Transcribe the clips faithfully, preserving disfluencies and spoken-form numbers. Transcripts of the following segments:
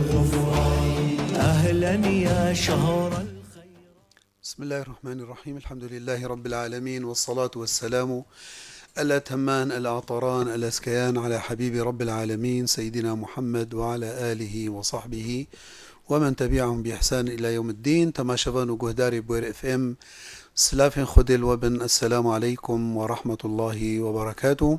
أهلا يا شهر الخير. بسم الله الرحمن الرحيم. الحمد لله رب العالمين، والصلاة والسلام الأتمان الأعطران الأزكيان على حبيب رب العالمين سيدنا محمد وعلى آله وصحبه ومن تبعهم بإحسان إلى يوم الدين. Temaşevan û guhdarê Bûyer F M, silavên Xwedê li we bin. Esselamu aleykum ve rahmetullahi ve berekatuh.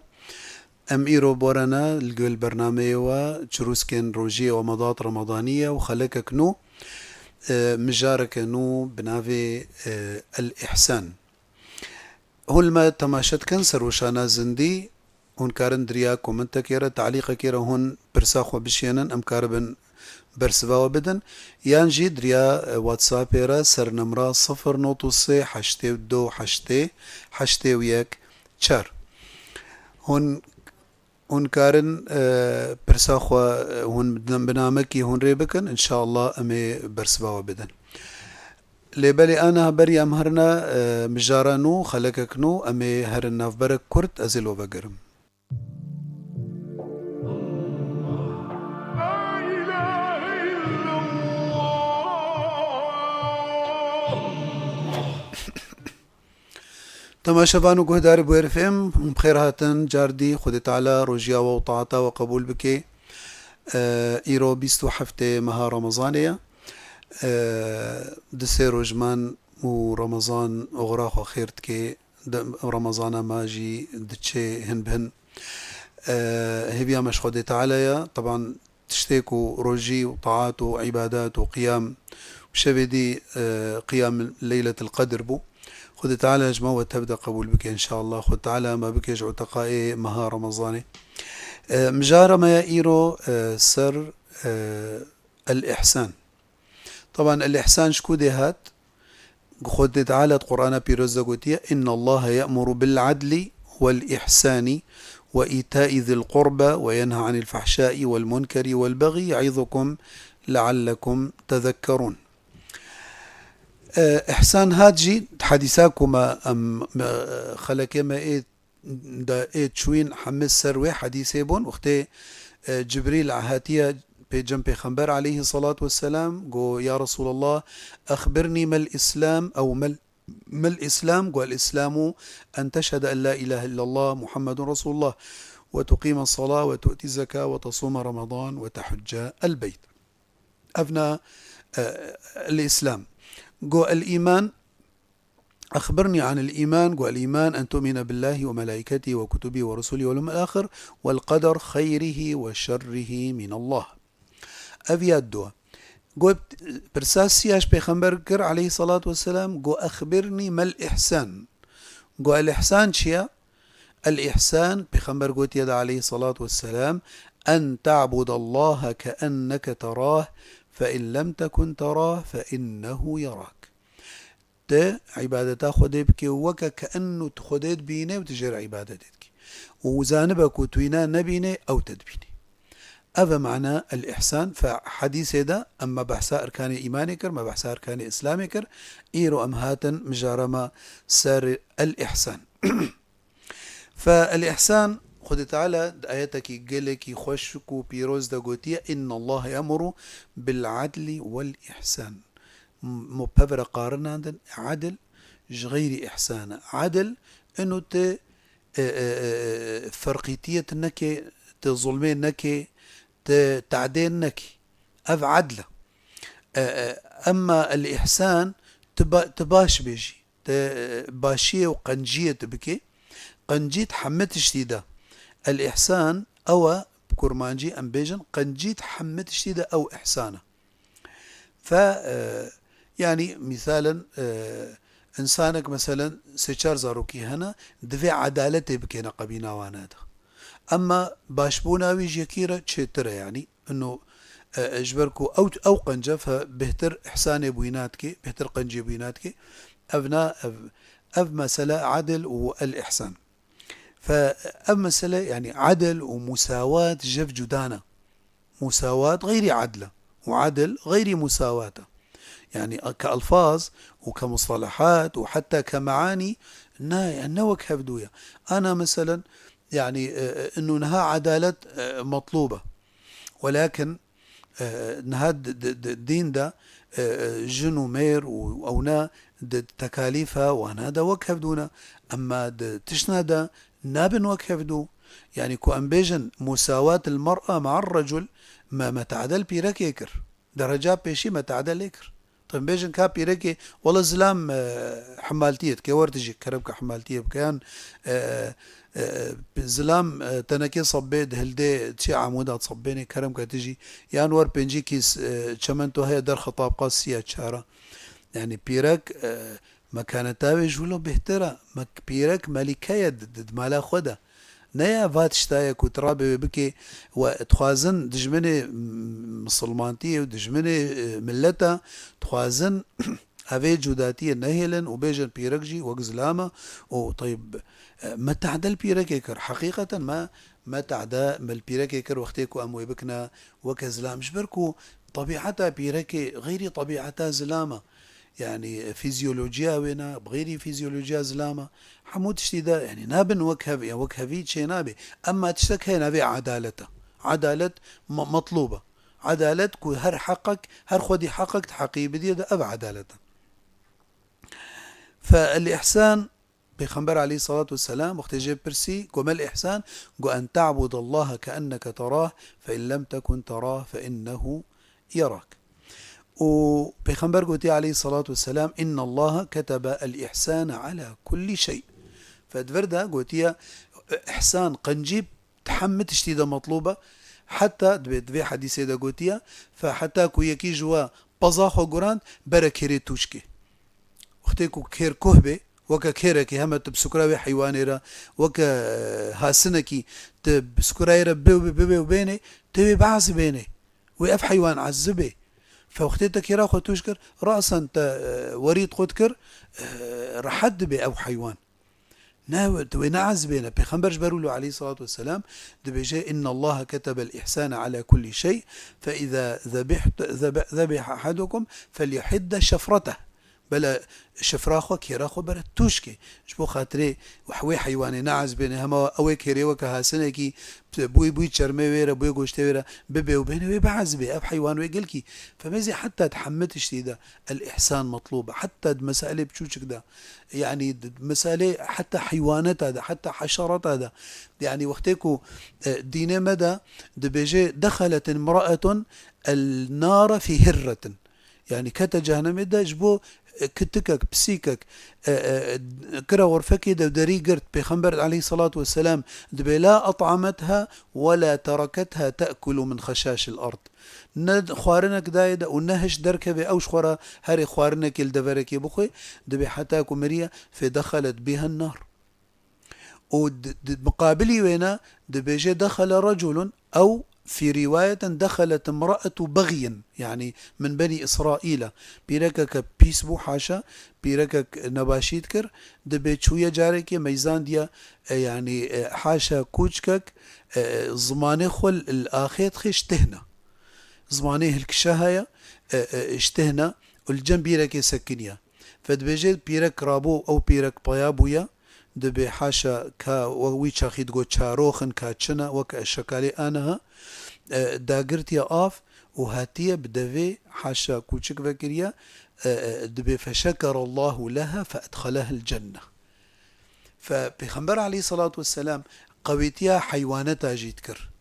Em îro borana li gel bernameyê we çirûskên rojiyê we medat Remadanî ye û xelekek nû, e, mijareke nû bi navê, e, El Îhsan. Hûn li me temaşe dikin, ser weşana zindî, hûn karin diriya komentekê re, talîqekê re hûn pirsa xwe bişênin, em karibin bersiva we bidin. Yan jî diriya, e, WhatsAppê re ser nimra sifir not sê heştê du heştê heştê yek çar. Hûn, hûn karin, e, pirsa xwe, e, hûn bi namekî hûn rê bikin, înşallah em ê bersiva we bidin. Lê belê aniha berî em herine, e, mijara nû, xelekek nû, em ê herin navberek kurt, ez ê li we vegerim. Temaşevan û guhdarê Bûyer F M, hûn bi xêr hatin, cardî Xwedê Teala rojiya we û taata we qebûl bike. E, îro bîst û heftê meha Remezanê ye. E, di sê roj man û Remezan oxira xwe xêr dike. Di Remezana me jî diçe hin bi hin. E, hêviya me ji Xwedê Teala ye. Teban tiştê ku rojî û taat û îbadat û qiyam û şevê dî, e, qiyam Leyletil Qedr bû. Xwedê Teala ji me we tev de qebûl bike înşallah. Xwedê Teala me bike ji uteqayê meha Remezanê. E, mijara me ya îro, e, ser, e, El Îhsan. Teban El Îhsan ji ku dê hat? Xwedê Teala di Qur'ana Pîroz de gotiye, "Inna Allahe ye'muru bil adli wel ihsani ve itai zil qurba ve yenha anil fahşai vel munkeri vel begi yaizukum leallekum tezekkerun." E, îhsan hat jî, di hedîsa ku me, em, me, xelekê me ê de ê çûyîn hemî ser wê hedîsê bûn. Wextê, e, Cibrîl hatiye pê cem Pêxember aleyhissalatu vesselam, got, "Ya Resulallah, exbirnî mel Îslam ew mel, mel Îslam?" Got, "El Îslamu en teşhede en la ilahe illallah Muhammedun Resulullah ve tuqîme salah ve tu'ti zeka ve tasûme Ramadan ve tehucce el beyt." Evna, e, el Îslam. Got, "El îman, exbirnî anil îman." Got, "El îman en tu'mine billahi ve melaiketihi ve kutubihi ve rusulihi vel yevmil axir vel qeder xeyrihi ve şerrihi minallah." Ev ya dua. Got, pirsa siya ji Pêxember kir aleyhissalatu vesselam, got, "Exbirnî mel ihsan." Got, "El ihsan çi ye?" El ihsan, Pêxember gotiye de aleyhissalatu vesselam, "En ta'budallaha keenneke terah, fe in lem tekun terah, fe innehu yerak." Tu îbadeta Xwedê bike weke keennu tu Xwedê dibîne û tu jê re îbadetê dikî. Û zanibe ku tu wîna nebîne, ew te dibîne. Ev e mana el-ihsan. Fe hedîsê de em me behsa erkanê îmanê kir, me behsa erkanê îslamê kir. Îro em hatin mijara me ser el-ihsan. Fe el-ihsan, Xwedê Teala di ayetekî gelekî xweşik û pîroz de gotiye, "Inna Allahe ye'muru bil adli wel ihsan." M-, me pevre qarinandin, adil ji xeyrî ihsan e. Adil, ino te, e, e, e, e, ferqîtiyê tu neke, tu zulmê neke, tu tadê neke. Ev adl e. E, e, emma el-ihsan, tu ba-, tu baş bêjî. Te, e, başiyê û qenciyê tu bike. Qencî di hemî tiştî de. El-ihsan, ew e, bi kurmancî em bêjin, qencî di hemî tiştî de ew ihsan e. Fe, e, yanî, mîsalen, e, însanek, meselen, sê çar zarokî hene, divê edaletê bike neqebîna wana de. Emma başbûna wî ji yekî re çêtir e, yanî. Ino, e, e, ji ber ku ew, ew qence fe bêhtir îhsanê bûyîna dike, bêhtir qencê bûyîna dike. Ev na, ev, ev mesele adil û el-îhsan. Fe ev mesele, yanî adil û musawat ji hev cuda ne. Musawat xeyrî adil e û adil xeyrî musawat e. Yanî ke elfaz û ke mustalahat û heta ke meanî ne, ne wek hevdû ye. Ana meselen, yanî, e, e, ino niha edalet, e, metlûb e. Welakin E, niha di, di, di dîn de, e, e, jin û mêr û ewna di tekalîfa wana de wek hevdû ne. Emma di tiştna de nabin wek hevdû. Yanî ku em bêjin musawat el mer'a ma'ar recul, me, me te'de li pîrekê kir. Dereca pêşî me te'de lê kir. Em bêjin ka pîrekê, wele zilam, e, hemaltiyê dike, wer tu jî kerem ke hemaltiyê bike, yan, e, e, zilam, e, tenekê sebbê dihildê çê amûda sebbênê, kerem ke tu jî, yan wer pêncî kîs, e, çemento heye derxe tabqa sî ya çar a. Yanî pîrek, e, mekaneta wê ji wilo bêhtir e. Me, pîrek melîke ye di, di, di mala xwe de. Ne ya va tişta ye ku tu rabê wê bikê, we dixwazin dijminê, m-, misilmantiyê û dijminê, e, mileta dixwazin evê cudatiyê nehêlin û bêjin pîrek jî wek zilam e û teyb, e, me te'de li pîrekê kir. Heqîqeten me, me te'de me li pîrekê kir wextê ku em wê bikine weke zilam. Ji ber ku tebîeta pîrekê xeyrî tebîeta zilam e. Yanî, e, fîzyolojiya wê ne, bi xeyrî fîzyolojiya zilam e. Hemû tiştî de, yanî, nabin wek hev-, ya wek hevî çê nabe. Emma tiştek heye navê edalet e. Edalet me-, metlûb e. Edalet ku her heqek, her xwedî heqek di heqî bidiyê de ev edalet e. Fe el-îhsan, Pêxember aleyhissalatu vesselam wextê jê pirsî, got, "Mel ihsan?" Got, "En ta'budallaha keenneke terah, fe in lem tekun terah, fe innehu yerak." Û Pêxember gotiye aleyhissalatu vesselam, "Innallaha ketebe el-ihsane ala kulli şey." Fe di vir de gotiye, ihsan, qencî, di hemî tiştî de metlûb e. Heta di vê, di vê hedîsê de gotiye, fe heta ku yekî ji we peza xwe gurand, bere kêrê tûşkê. Wextê ku kêr koh bê, weke kêrekê heme tu bi sukura wê heywanê re, weke, e, hasinekî tu bi sukura wê re bê û bê, bê û bênê, tu wê biezibênê. Wê ev heywan ezibê. Fe wextê te kêra xwe tûş kir, rasen te, e, werîd xwe dikir, e, rehet dibê ew heywan. Ne, tu wê neezibêne. Pêxember ji ber wilo aleyhissalatu vesselam dibêje, "Innallaha ketebel ihsane ala kulli şey, fe iza zebiht-, zebe-, zebiha ahadukum felyuhidde şefreteh." Bele şifra xwe, kêra xwe bere tûşkê. Ji bo xatirê wê heywanê neezibêne, hema ew ê kêrê weke hasinekî bûyî, bûyî çermê wê re, bûyî goştê wê re bibê û bêne wê biezibê. Ev heywan wê gelkî. Femêzî heta di hemî tiştî de el-ihsan metlûb e. Heta di meselê biçûçik de. Yanî di meselê heta heywaneta de, heta heşereta de. Yanî wextê ku, e, dînê me de dibêje, "Dexeletil mraetun el-nare fî hirretin." Yanî kete cehennemê de ji bo, e, kitikek, pisîkek, e, e, kira xurfekê de derî girt. Pêxember aleyhissalatu vesselam dibê, "La at'ametha ve la tereketha te'kulu min xeşaşil ard." Ne xwarinek dayê de û ne hişt derkeve ew ji xwe re herê xwarinekê li deverekê bixwe, dibê heta ku miriye, fê dexelet bihen nar. Û di, di miqabilî wê ne dibêje, "Dexele reculun", ew fî rîwayetin, "Dexelet imraetu bexyin", yanî min benî Îsraîl e. Pîrekeke pîs bû, haşa, pîrekek nebaşî dikir, dibê çûye carekê meyzandiye, e, yanî, e, haşa kûçkek, e, zimanê xwe li axê dixê ji tihna. Zimanê hilkişe heye, e, e, ji tihna û li cem bîrekê sekiniye. Fe dibêje pîrek rabû, ew pîrek peya bûye, dibê haşa ka we wî çaxî digot çarox in, ka çi ne, weke şekalê aniha, e, dagirtiye av û hatiye bi devê haşa kûçik vekiriye, e, e, dibê feşekerallahu leha fe edxelehel cenne. Fe Pêxember aleyhissalatu vesselam qewêtiya heywaneta jî dikir.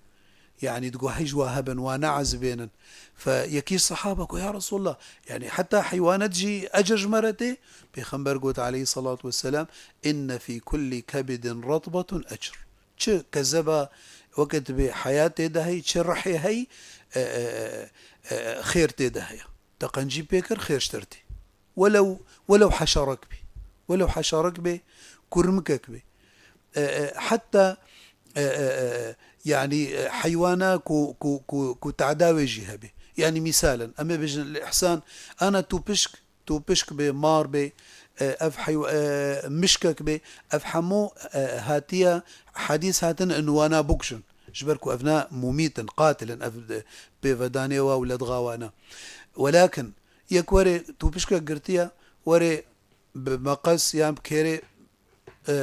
Yanî digot, "Hey ji wa hebin, wa neezibênin." Fe yekî sehaba got, "Ya Resulallah, yanî heta heywanet jî ecir ji me re tê?" Pêxember got aleyhissalatu vesselam, "Inne fî kulli kebidin retbetun ecr." Çi kezeba weke dibê heyat tê de hey, çi rihê hey, e, e, e, e, xêr tê de heye. Te qencî pê kir, xêr ji te re tê. Welew, welew heşerek bê. Welew heşerek bê, kurmikek bê. E, e, heta, e, e, e, yanî, e, heywana ku, ku, ku, ku te'da wê jî hebe. Yanî mîsalen, em ê bêjin, li ihsan, ana tûpişk, tûpişk bê, mar bê, e, ev heyw-, e, mişkek bê, ev hemû, e, hatiye, hedîs hatin in wana bikujin. Ji ber ku ev ne mumît in, qatil in, ev, e, pêvedanê wa û ledxa wa ne. Welakin, yek werê tûpişkek girtiye, werê bi meqes yan bi kêrê, e,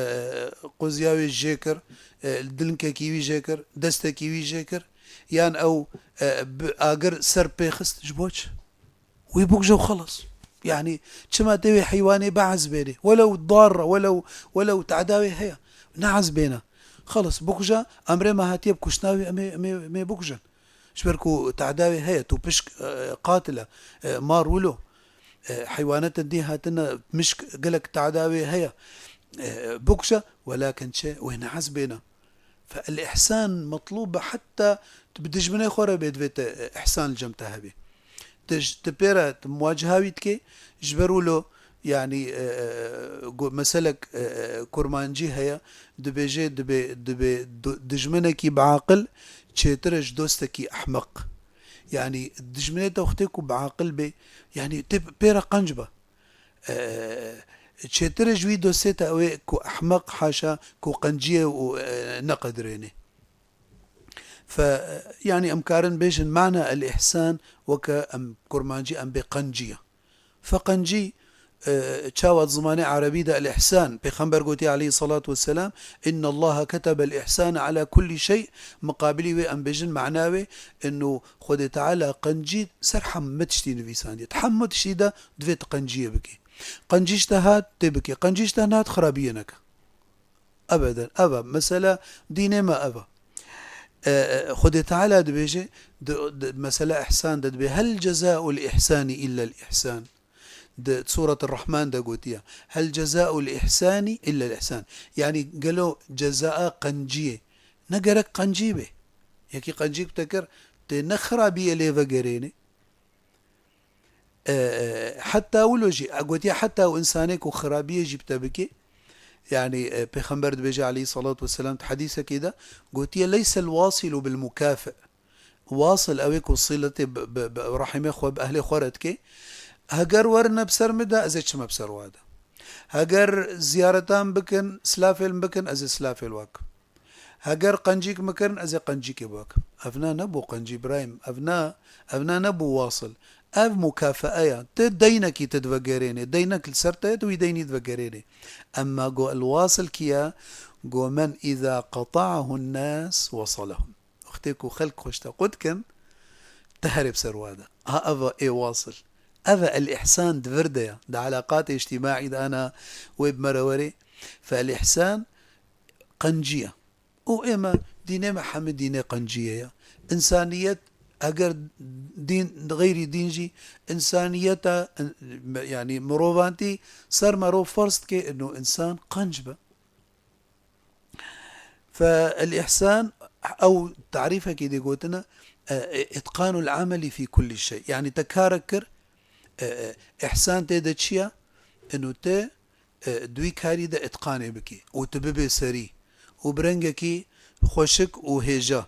quziya wê jê kir, e, dilnkekî wî jê kir, destekî wî jê kir. yan ew, e, bi agir ser pê xist, ji bo çi? Wî bikuje û xelas. Yanî çima tê wê heywanê biezbênê? Welew darre, welew, welew teda wê heye. Neezbêne. Xelas, bikuje, emrê me hatiye bi kuştina wî, em ê, em ê, em ê bikujin. Ji ber ku teda wê heye, tu pişk, e, qatil e, e, mar wilo. E, heywanetên dî hatine, mişk gelek teda wê heye. E, bikuje, welakin çi? Wê neezbêne. Fe el-ihsan metlûb e, heta tu bi dijminê xwe re bê divê te, e, ihsan li cem te hebê. Tu j-, tu pê re, tu muwaceha wî dikê, ji ber wilo, yanî, e, e, gu-, meselek, e, e, kurmancî heye, dibêje, dibê, dibê do-, dijminekî biaqil çêtir e ji dostekî ehmeq. Yanî dijminê te wextê ku biaqil bê, yanî tê pê re qenc be. E, çêtir e ji wî dostê te ew ê ku ehmeq, haşa, ku qenciyê û, e, neqedirênê. Fe, yanî em karin bêjin mana el-ihsan weke em kurmancî em bê qenciya. Fe qencî, e, çawa di zimanê erebî de el-ihsan, Pêxember gotiye aleyhissalatu vesselam, "Inna Allaha ketebe el-ihsane ala kulli şey", miqabilî wê em bêjin mana wê, inu Xwedê Teala qencî ser hemû tiştî nivîsandiye. Di hemû tiştî de divê tu qenciyê bikî. Qencî ji te hat, tê bikê. Qencî ji te nehat, xirabiyê neke. Ebeden, ev e. Mesela dînê me ev e. E, e, Xwedê Teala dibêje, di, di, mesela ihsan de dibê, "Hel cezaul ihsani illa el ihsan." Di Suret Rahman de gotiye, "Hel cezaul ihsani illa el ihsan." Yanî gelo cezaa qenciyê? Ne gerek qencî be. Yekî qencîk te kir, tê ne xirabiyê lê vegerênê. E, e, heta wilo jî, e, gotiye, heta ew insanê ku xirabiyê jî bi te bike, yanî, e, Pêxember dibêje aleyhissalatu vesselam di hedîsekê de, gotiye, "Leysel wasilu bil mukafi." Wasil ew ê ku siletê bi, bi, bi rehimê xwe, bi ehlê xwe re dike. Heger werine bi ser min de, ez ê çime bi ser wa de. Heger ziyaretan bikin, silafê min bikin, ez ê silafê li wa kim. Heger qencîk min kirin, ez ê qencîkê bi we kim. Evna nebû qencî, birayê min. Evna, evna nebû wasil. Ev mukafee ya. Ti deynekî ti divegerênê. Deynek li ser te ye, tu wî deynî divegerênê. Emma go el wasil kî ye? Go men îza qeta'ahu nas wesalahum. Wextê ku xelk xwe ji te qut kin, te herê bi ser wa de. Ha, ev e ê wasil. Ev e el-ihsan di vir de ye. Di elaqatê îctîmaî de ana wê bi me re werê. Fe el-ihsan qencî ye. Û ême, dînê me hemî dînê qenciyê ye. Însaniyet, eger dîn, xeyrî dîn jî, însaniyeta, yanî mirovantî ser merov ferz dike, ino însan qenc be. Fe el-ihsan, ew tarîfekî dê gotine, e, e, itqanul ameli fî kulli şey. Yanî te karek kir, e, e, ihsan tê de çi ye? Ino te, e, di wî karî de itqanê bikî û tu bibê serî û bi rengekî xweşik û hêja.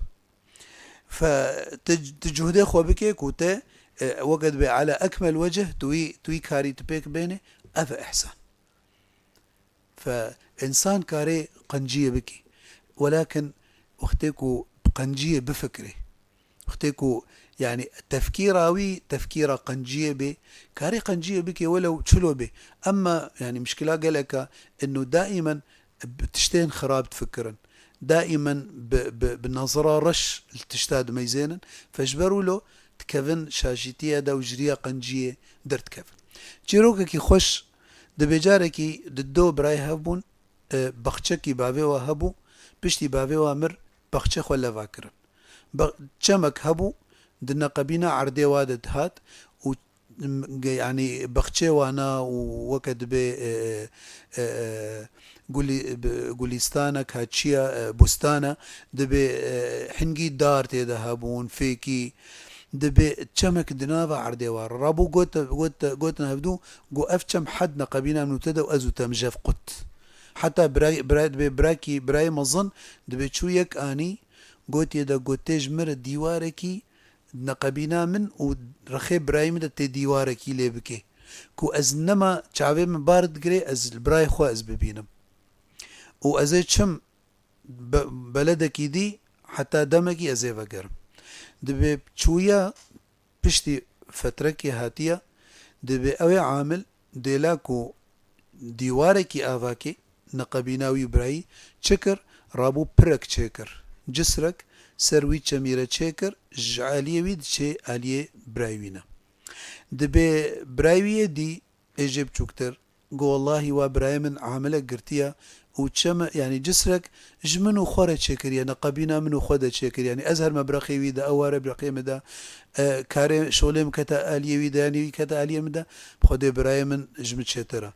Fe tu, tu cuhdê xwe bikê ku te, e, weke dibê ala ekmel wecih, tu wî, tu wî karî tu pêk bênê, ev e ihsan. Fe însan karê qenciyê bikî. Welakin wextê ku bi qenciyê bifikirê, wextê ku, yanî, tefkîra wî tefkîra qenciyê bê, karê qenciyê bikê welew çilo bê. Emma, yanî, mişkila gelek e, ino daîmen bi tiştên xirab difikirin. Daîmen bi, bi, bi nazira reş li tişta dimeyzênin. Fe ji ber wilo dikevin şajîtiye de û ji riya qenciyê derdikevin. Çîrokekî xweş, dibê carekî di do birayê hev bûn, e, baxçekî bavê wa hebû, piştî bavê wa mir, baxçê xwe leva kirin. Ba-, çemek hebû, di neqebîna erdê wa de dihat û, m-, ge-, yanî baxçê wana û weke dibê, e, e, e, gulî-, bi-, gulîstanek ha çiya, e, bustana, dibê, e, hingî dar tê de hebûn, fêkî, dibê çemek di nava erdê wa re. Rabû got, got, gotin hevdû, got, "Ev çem hed neqebîna min û te de û ez û te em jev qut." Heta biray, biray, dibê birakî, birayê mezin, dibê çû yek anî, gotiye de, got, "Tê ji min re dîwarekî neqebîna min û rexê birayê min de tê dîwarekî lê bike. Ku ez nema çavê min bar digirê, ez li birayê xwe ez bibînim. Û ez ê çim be-, beledekî dî, heta demekî ez ê vegerim." Dibê çûya piştî fetrekê hatiye, dibê ew ê amil dêla ku dîwarekî avakê neqebîna wî birayî çi kir, rabû pirek çêkir. Cisrek, ser wî çemî re çêkir, ji aliyê wî diçê aliyê birayê wî ne. Dibê birayê wî yê dî ê jê biçûktir, got, "Wellahî wa birayê min amilek girtiye û çeme, yanî cisrek ji min û xwe re çêkiriye, neqebîna min û xwe de çêkiriye. Yanî ez her me biraqê wî de, ew ware biraqê min de, e, karê şolê min kete aliyê wî de, yanî wî kete aliyê min de, bi Xwedê birayê min ji min çêtir e."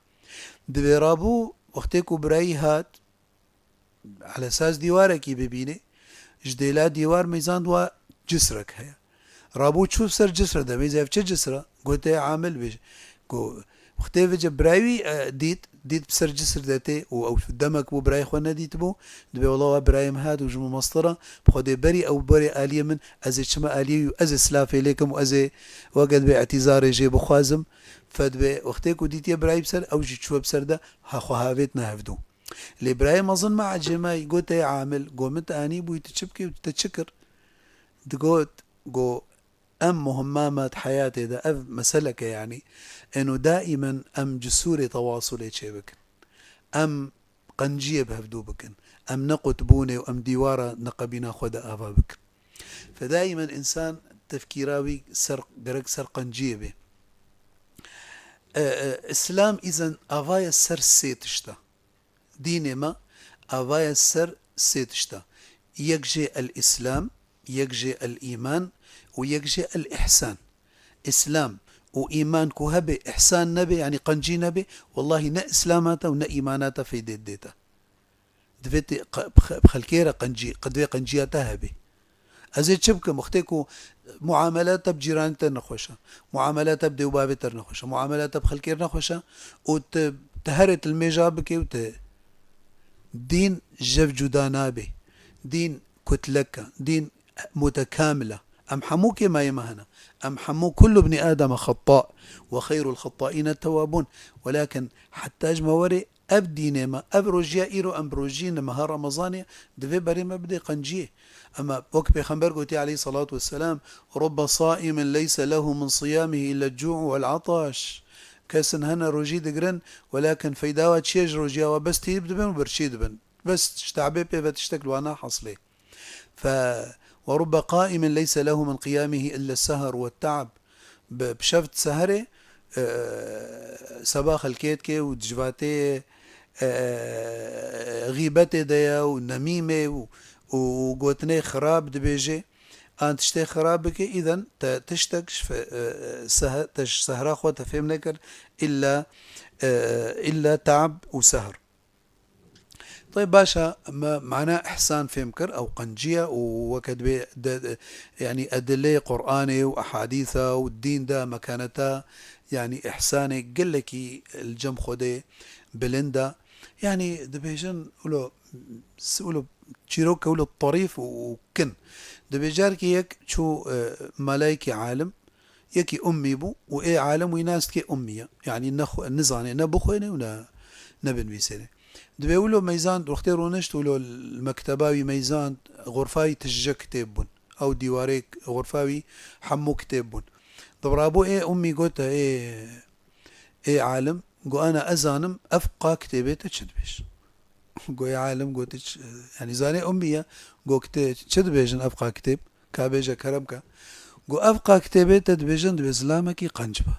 Divê rabû, wextê ku birayî hat, elesas dîwarekî bibînê, ji dêla dîwar meyzand wa cisrek heye. Rabû çû ser cisre de, meyzê ev çi cisre? Gote amil bêje. Go, wextê vêce birayî wî, e, dît, dît bi ser cisr de tê û ew demek bû birayê xwe nedîtibû, dibê wela wa birayê min hat û ji min mestir e, bi Xwedê berî ew berê aliyê min, ez ê çime aliyê wî û ez ê silafê lê kim û ez ê weke dibê îtîzarê jê bixwazim. Fe dibê wextê ku dîtiye birayî bi ser, ew jî çûye bi ser de, ha xwe havêtine hevdû. Lê birayê mezin me ecêmayî, got, "Ey amil, go min te anî bûyî, tu çi bikî û tu çi kir?" Digot, go, em muhimma me di heyatê de, ev meseleke yanî, êno daîmen em cisûrê tewasulê çêbikin. Em qenciyê bi hevdû bikin. Em ne qutbûnê û em dîwara neqebîna xwe de ava bikin. Fe daîmen însan tefkîra wî ser, gerek ser qenciyê bê. E, e, Îslam îzen avaye ser sê tişta. Dînê me avaye ser sê tişta. Yek jê el-Îslam, yek jê el-Îman û yek jê el-Îhsan. Îslam û îman ku hebe, îhsan nebe, yanî qencî nebe, wellahî ne Îslama te û ne îmana te feydê didê te. Divê te qe-, bi xe-, bi xelkê re qencî, qe-, divê qenciya te hebe. Ez ê çi bikim? Wextê ku muamela te bi cîranê te nexweş e, muamela te bi dê û bavê te nexweş e, muamela te bi xelkê re nexweş e û tu, tu herê tu li mêja bikê û tu, dîn jev cuda nabe. Dîn kutlek e. Dîn mutekamil e. Em hemû kêmayê me hene. Em hemû, "Kullu bni Ademe xetta ve xeyrul xettaîne tewabûn." Welakin heta ji me werê ev dînê me, ev rojiya îro em bi rojî ne meha Remezanê, divê berê me bidê qenciyê. Ema wek Pêxember gotî aleyhî selatu wesselam, "Rubbe saimin leyse lehu min siyamihi illa el-cû'u wel-ataş." Kesin hene rojî digirin, welakin feyda wa çi ye ji rojiya wa? Bes tîrib dibin û birçî dibin. Bes ji te'bê pê ve tiştek li wan nahasilê. Fe, "Ve rubbe qaimin leyse lehu min qiyamihi illa seher ve ta'b." Bi, bi şev di seherê, e, seba xelkê dike û di civatê, e, xîbetê de ye û nemîmê û, û gotinê xirab dibêje. An tiştê xirab bike, îden te tiştek ji fe-, e, sehe-, te ji sehra xwe te fêm nekir, illa, e, illa ta'b û sehr. Tayb, baş e, me mana îhsan fêm kir, ew qenciye û weke dibê de, de, yanî edileyê Qur'anê û ehadîsa û dîn de mekaneta, yanî îhsanê gelekî li cem Xwedê bilind e. Yanî dibêjin wilo, s-, wilo çîroke wilo tarîf û, û kin. Dibê carkê yek çû, e, malayekî alim, Yekî ummî bû û ê alim wî nas dike ummî ye. Yanî ne xwe, nizane, ne bixwêne û ne, ne binivîsêne. Dibê wilo meyzand, wextê rûnişt wilo li mekteba wî meyzand, xurfa wî tije kitêb bûn. Ew dîwarê xurfa wî hemû kitêb bûn. Dibirabû ê ummî gote, ê, ê alim, got, "Ana ez zanim, ev qa kitêbê te çi dibêj?" Got, ê alim got, "Ç-, yanî zanê ummî ye." Got, "Kitê-, çi dibêjin ev qa kitêb?" Ka bêje kerem ke. Got, "Ev qa kitêbê te dibêjin, divê zilamekî qenc be."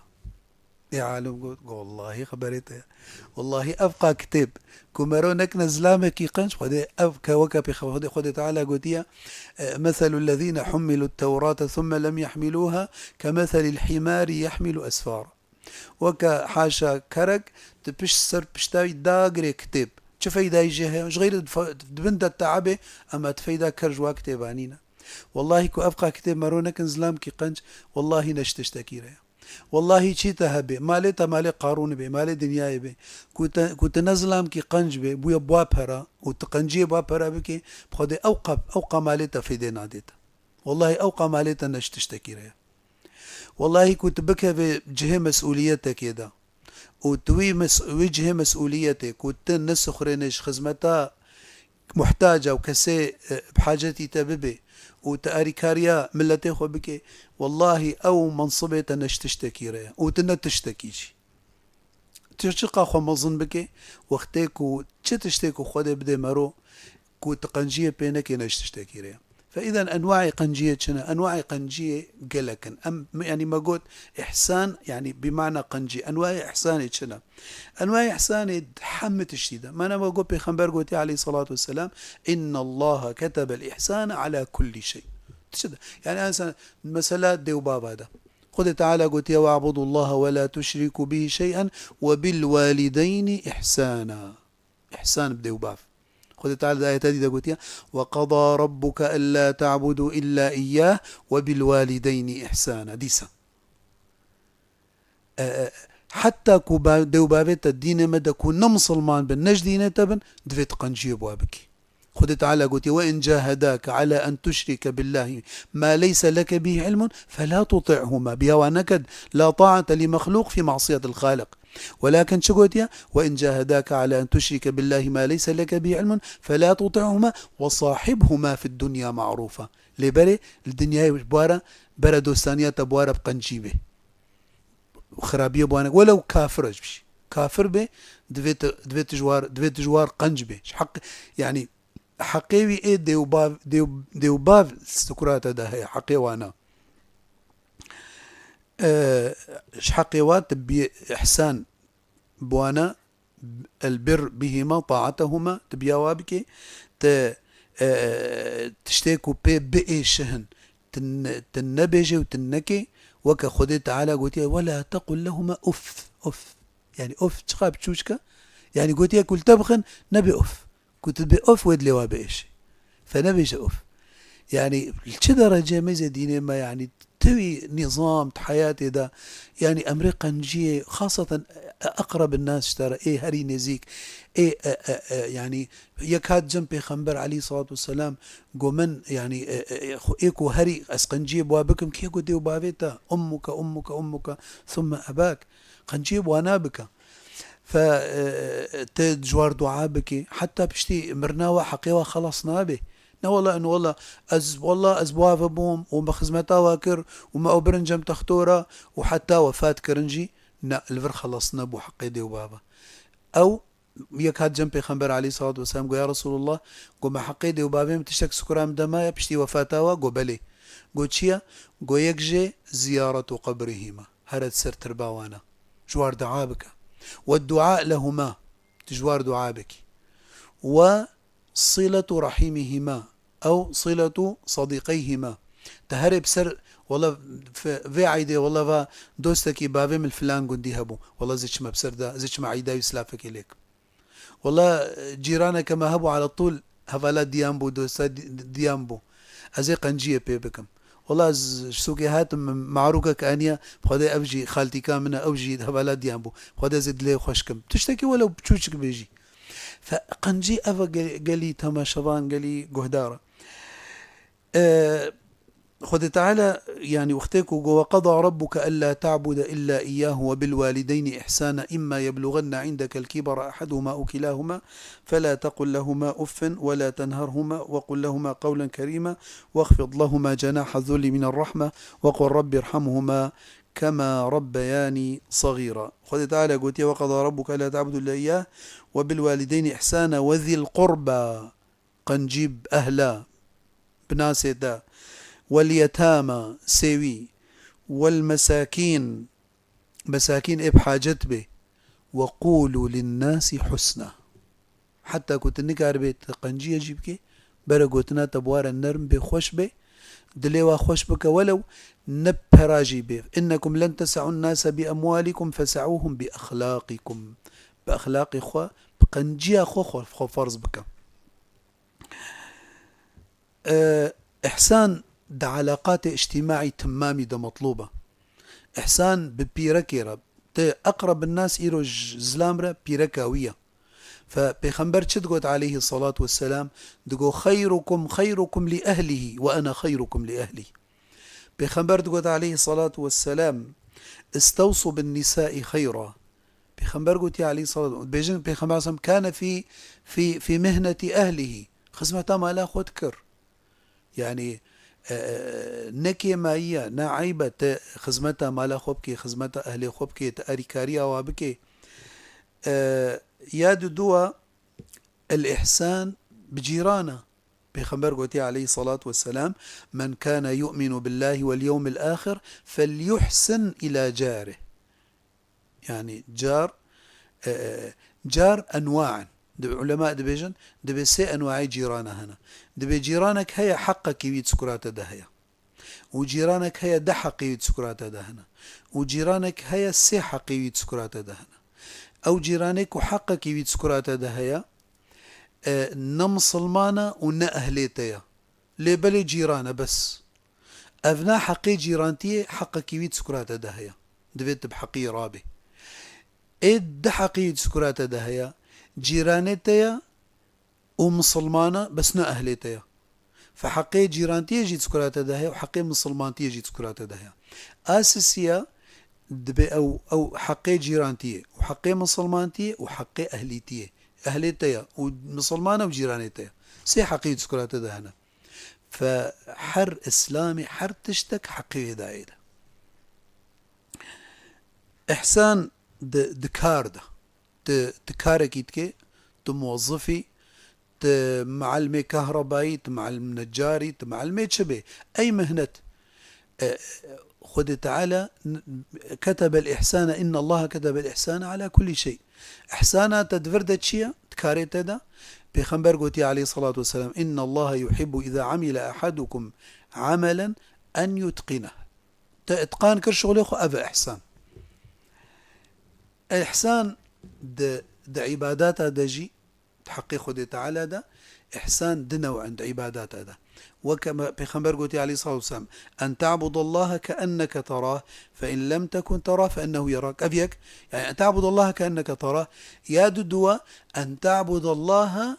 Ê alim got, got, "Wellahî xeberê te ye. Wellahî ev qa kitêb ku mero nekine zilamekî qenc, Xwedê ev ke weke pê Xwedê, Xwedê Teala gotiye, e, meselul lezîne hummilut tewrate thumme lem yehmilûha ke meselil himari yehmilu esfara." Weke haşa kerek, tu pişt ser pişta wî dagirê kitêb. Çi feydayî jê heye? Ji xeyrê di fe-, di bin de te'ebê, ema tu feyda ker ji wa kitêba nîne. Wellahî ku ev qa kitêb mero nekin zilamkî qenc, wellahî ne ji tiştekî re ye. Wellahî çî te hebe, malê te malê Qarûnî be, malê dinyayê be, ku te, ku te ne zilamkî qenc be, bûye bua pera û tu qenciyê bua pera bike, bi Xwedê ew qa, ew qa malê te feydê nade te. Wellahî ew qa malê te ne ji tiştekî re ye. Wellahî ku tu bikevê cihê mesûliyetekê de û tu wî mes-, wî cihê mesûliyetê ku tu ne sixurênê ji xizmeta muhtaca û kesê, e, bi hacetî te bibê û tu arîkariya miletê xwe bikê, wellahî ew mensibê te ne ji tiştekî re ye û tu ne tiştekî jî. Tu çiqa xwe mezin bike, wextê ku çi tiştê ku Xwedê bidê mero, ku tu qenciyê pê nekê ne ji tiştekî re ye. Fe îzen enwaê qenciyê çi ne? Enwaê qenciyê gelek in. Em, yanî me got îhsan, yanî bi mana qencî. Enwaê îhsanê çi ne? Enwaê îhsanê hemî tiştî de. Mana me got, Pêxember gotiye aleyhissalatu vesselam, "Innallaha ketebel îhsane ala kulli şey." Tiştî de. Yanî ensan mesela dêwbava de. Xwedê Teala gotiye, "We'budullaha ve la tuşriku bihi şey'en ve bil walideyni ihsana." Îhsan bi dêwbav. Xwedê Teala di ayeta dî de gotiye, "Ve qada rabbuke ella ta'budu illa iyyah ve bil walideyni ihsana." Dîsa. E, e, heta ku ba-, dêwbavê te dînê me de ku ne misilman bin, ne ji dînê te bin, divê tu qenciyê bi wa bikî. Xwedê Teala gotiye, "Ve in cahedake ala en tuşrike billahi ma leyse leke bihi ilmun fela tuti'huma." Biya wan neke, "La ta'ate li mexluq fi masiyetil xaliq." Welakin çi gotiye? "Ve in cahedake ala en tuşrike billahi ma leyse leke bihi ilmun fela tuti'huma ve sahibhuma fid dunya ma'rufa." Lê berê li dinyayê ji bo wara bere dostaniya te bi wara bi qencî bê. Xirabiye bi wan neke. Welew kafir e jî. Kafir bê, divê te, divê tu ji war, divê tu ji war qenc bê. Ji heq, yanî heqê wî ê dêwbav, dêw-, dêwbav sukurata de heye, heqê wana. E, ji heqê wa tu bi îhsan bi wana, el bir bihima taatehuma, tu biya wa bikê, tu, e, tiştê ku pê biêşihin, tu ne-, tu nebêjê û tu nekê, weke Xwedê Teala gotiye, "Ve la tequl lehuma uf." Uf. Yanî uf çiqa biçûçik e? Yanî gotiye ku li te bixin, nebê uf. Ku tu bê of wê dilê wa biêşê. Fe nebêje of. Yanî li çi derece mêze dînê me, yanî tewî nîzam di heyatê de, yanî emrê qenciyê, xaseten eqrebin nas ji te re, ê herî nêzîk, ê, e, e, e, yanî yek hat cem Pêxember aleyhissalatu vesselam, go min, yanî, e, e, e, xwe-, ê ku herî ez qenciyê bi wa bikim, kê go dê û bavê te, ummuke, ummuke, ummuke, thumme ebak. Qenciyê bi wana bike. Fe, e, te ji war dua bikî. Heta piştî mirina we heqê we xelas nabe. Ne wela, in wela, ez, wela ez bi wa ve bûm û me xizmeta we kir û me ew birin cem texto re û heta wefat kirin jî, ne, li vir xelas nebû heqê dê û bava. Ew yek hat cem Pêxember aleyhissalatu vesselam, go, "Ya Resulullah," go, "me heqê dê û bavê min tiştek sukura min de maye piştî wefata we?" Go, "Belê." Go, "Çi ye?" Go, "Yek jê ziyaretu qebrihima." Here ser tirba wana. Ji war dua bike. "Ve dua lehuma." Tu ji war dua bikî. "Ve siletu rahimihima." Ew siletu sadiqeyhima. Te herê bi ser, wela, fe-, vê eydê, wela, va dostekî bavê min filan gundî hebû. Wela, zê çime bi ser de, zê çime eyda wî silafekê lêk. Wela, cîraneke me hebû, ala tûl hevala diyan bû, dosta di-, diyan bû. Ez ê qenciyê pê bikim. Wela, ez ji sûkê hatim, marûkek aniye, bi Xwedê ev jî xaltîka min e, ew jî hevala diyan bû. Bi Xwedê ez ê dilê xweş kim. Tiştekî welew biçûçik bê jî. Fe qencî ev e ge-, gelî temaşevan, gelî guhdar e. E, Xwedê Teala, yanî wextê ku go, "Ve qeda rabbuke ellâ ta'bude illâ iyyâhu ve bil wâlideyni ihsâna, immâ yebluganne indekel kibara ahaduhuma ew kilâhuma, felâ tequl lehuma uffin ve lâ tenherhuma ve qul lehuma qewlen kerîma, vexfid lehuma cenâhe zulli minerrahme ve qul rabbirhamhuma kema rabbeyani sagira." Xwedê Teala gotiye, "Ve qeda rabbuke ellâ ta'budu illâ iyyâh ve bil wâlideyni ihsâna ve zil qurba." Qencî bi ehla, bi nasê te, wel yetama, sêwî, wel mesakîn, mesakîn ê bi hacet bê, ve qûlû linnasî husna. Heta ku tu nikaribê tu qenciyê jî bikê, bere gotina te bi wa re nerm bê, xweş bê, dilê wa xweş bike, welew ne pera jî bê. Innekum len tes'un nase bi emwalikum fes'uhum bi exlaqikum. Bi exlaqê xwe, bi qenciya xwe, xwe, xwe ferz bike. E, îhsan di eleqatê îctîmaî timamî de metlûb e. Îhsan bi pîrekê re, ti eqrebin nas îro ji zilam re pîreka wî ye. Fe Pêxember çi digot aleyhî selatu wesselam? Digot, "Xeyrukum xeyrukum li ehlihî ve ene xeyrukum li ehlî." Pêxember digot aleyhî selatu wesselam, "Istewsu bin nisai xeyra." Pêxember gotiye aleyhî selatu, dibêjin Pêxember aleyhî selam kane fî, fî, fî mihneti ehlihî. Xizmeta mala xwe dikir. Yanî, e, e, ne kêmayî ye, ne eyb e, te xizmeta mala xwe bikê, xizmeta ehlê xwe bikê, te erîkariya wa bikê. E, ya duduwa, el-îhsan bi cîran e. Pêxember gotiye aleyhissalatu vesselam, "Men kana yu'minu billahi vel yevmil ahir, felyuhsin ila carih." Yani car, e, e, car enwaen. Di ulema dibêjin, dibê sê enwaê cîrana hene. Dibê cîranek heye heqekî wî di skurate de heye. Û cîranek heye du heqê wî di skurate de hene. Û cîranek heye sê heqê wî di skurate de hene. Ew cîranê ku heqekî wî di skurate de heye, e, ne misilman e û ne ehlê te ye. Lê belê cîran e bes. Ev ne heqê cîrantiyê, heqekî wî di skurate de heye. Divê tu bi heqî rabê. Ê du heqî wî di skurate de heye. Cîranê te ye û misilman e, bes ne ehlê te ye. Fe heqê cîrantiyê jî di skurate de heye û heqê misilmantiyê jî di skurate de heye. A sisiya dibe ew, ew heqê cîrantiyê û heqê misilmantiyê û heqê ehlîtiyê. Ehlê te ye û misilman e û cîranê te ye. Sê heqî di skurate de hene. Fe her îslamê, her tiştek heqê wê dayê de. Îhsan di, di kar de. Tu, tu karekî dikê, tu muwezzifî, tu muellimê kahrebayî, tu muellim necarî, tu muellimê çi bê. Ey mihnet, e, Xwedê Teala n-, ketebel ihsane, innallaha ketebel ihsane ala kulli şey. Îhsana te di vir de çi ye? Di karê te de. Pêxember gotiye aleyhissalatu vesselam, "Innallaha yuhibbu iza amile ahadukum amelen en yutqineh." Te itqan kir şixulê xwe, ev e îhsan. Îhsan di, di îbadata de jî, di heqê Xwedê Teala de, îhsan du new in di îbadata de. Weke me, Pêxember gotiye aleyhissalatu vesselam, "En ta'budallaha keenneke terah, fe in lem tekun terah, fe innehu yerak." Ev yek, yani, "En ta'budallaha keenneke terah." Ya du duwa, "En ta'budallaha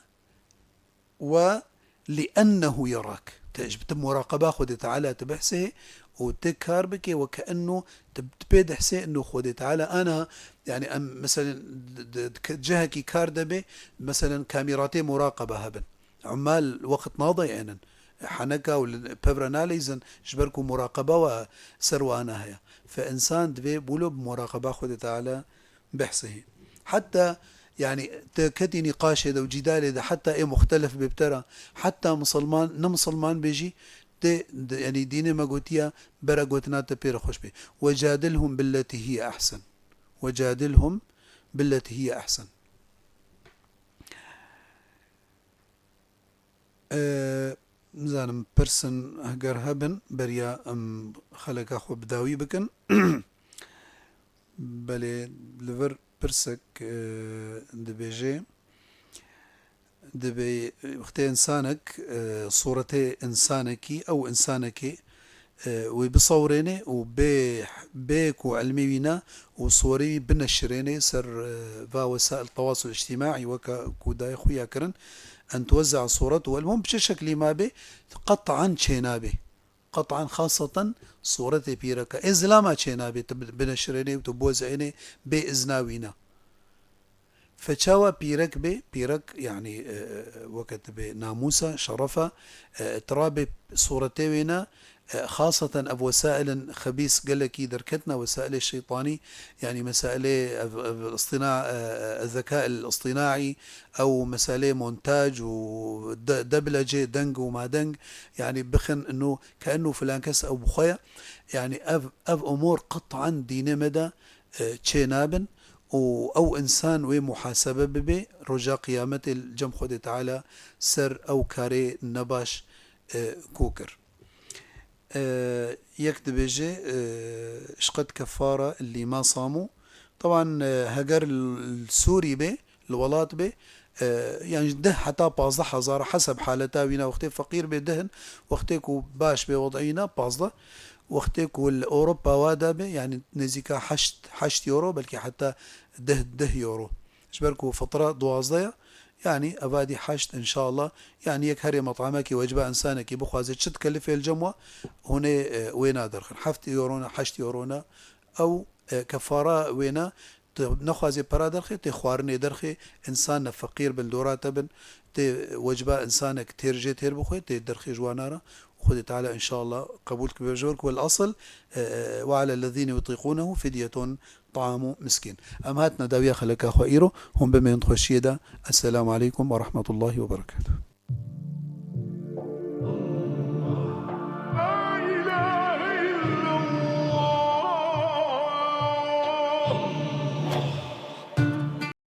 ve liennehu yerak." Te ji, tu muraqeba Xwedê Teala tu bihsê û tu kar bikê, weke enno tu, tu pê dihsê enno Xwedê Teala ana, yani, em, meselen, d-, d-, d-, cihekî kar de bê, meselen, kamîratê muraqeba hebin. Ummal wext nadayênin. Heneka û li pevre naleyzin, ji ber ku muraqeba we ser wana heye. Fe însan divê wilo bi muraqeba Xwedê Teala behsê. Heta, yani, te ketî nîqaşê de û cîdalê de, heta ê muxtelef bê bi te re, heta misilman, ne misilman bê jî, tê, de, yani, dînê me gotiye, bere gotina te pê re xweş bê. "Ve cadilhum billeti hiye ehsen." "Ve cadilhum billeti hiye ehsen." Ee, nizanim, pirsin heger hebin, beriya em xeleka xwe bi dawî bikin. Belê, li vir pirsek, e, dibêje, dibê, wextê însanek, e, sûretê însanekî, ew însanekê, e, wê bisewirêne û bê, bê ku ilmê wî ne û siwerê wî bineşirêne ser, e, va wesail tewasul îctîmaî weke ku dayê xuya kirin, en tuwezze'a sûretuhu. El muhim bi çi şeklî ma bê, qet'an çênabê. Qet'an xaseten sûretê pîreka. Ê zilama çênabê, tu bi-, bineşirênê û tu bozeyênê bê izna wî ne. Fe çawa pîrek bê? Pîrek, yani, e, e, weke tu bê namûsa, şerefa, e, tu rabê sûretê wê ne, e, xaseten ev wesailin xebîs gelekî derketine, wesailê şeytanî, yani mesailê ev, ev istina, e, e, zeka el istinaî, ew meselê montaj û de-, deblecê deng û madeng, yani bixin ino, ke ino filan kes ew bi xwe ye, yani ev, ev umur qet'an dînê me de, e, çê nabin û ew însan wê muhasebe bibe, roja qiyametê li cem Xwedê Teala ser ew karê nebaş, e, ku kir. E, yek dibêje, e, ji qet kefara lîma samu. Teban, e, heger li Sûrî bê, li welat bê, e, yani deh heta pazdeh hezar heseb haleta wîna, wextê feqîr bê deh in, wextê ku baş bê wed'î wîna pazdeh, wextê ku li Ewropa wa de bê, yani nêzîka heşt, heşt euro, belkî heta deh, deh euro. Ji ber ku fitra duwazdeh ye, yani evadî heşt înşallah, yani yek herê met'amekî wecba însanekî bixwaze çi dikelifê li cem we, hûnê, e, wê nadirxin. Heft euro ne, heşt euro ne, ew, e, kefara wê ne, tu nexwazê pera derxê, tê xwarinê derxê, însan ne feqîr bin, dora te bin, tê wecba însanek têr jê têr bixwe, tê derxê ji wana re. Xwedê Teala înşallah qebûl dikibe. Ji ber ku el asıl, e, e, "Ve alellezîne yutîqûnehu fidyetun ta'amu miskîn." Em hatine dawiya xeleka xwe îro, hûn bimên xweşiyê de. Esselamu aleykum ve rahmetullahi ve berekatuhu.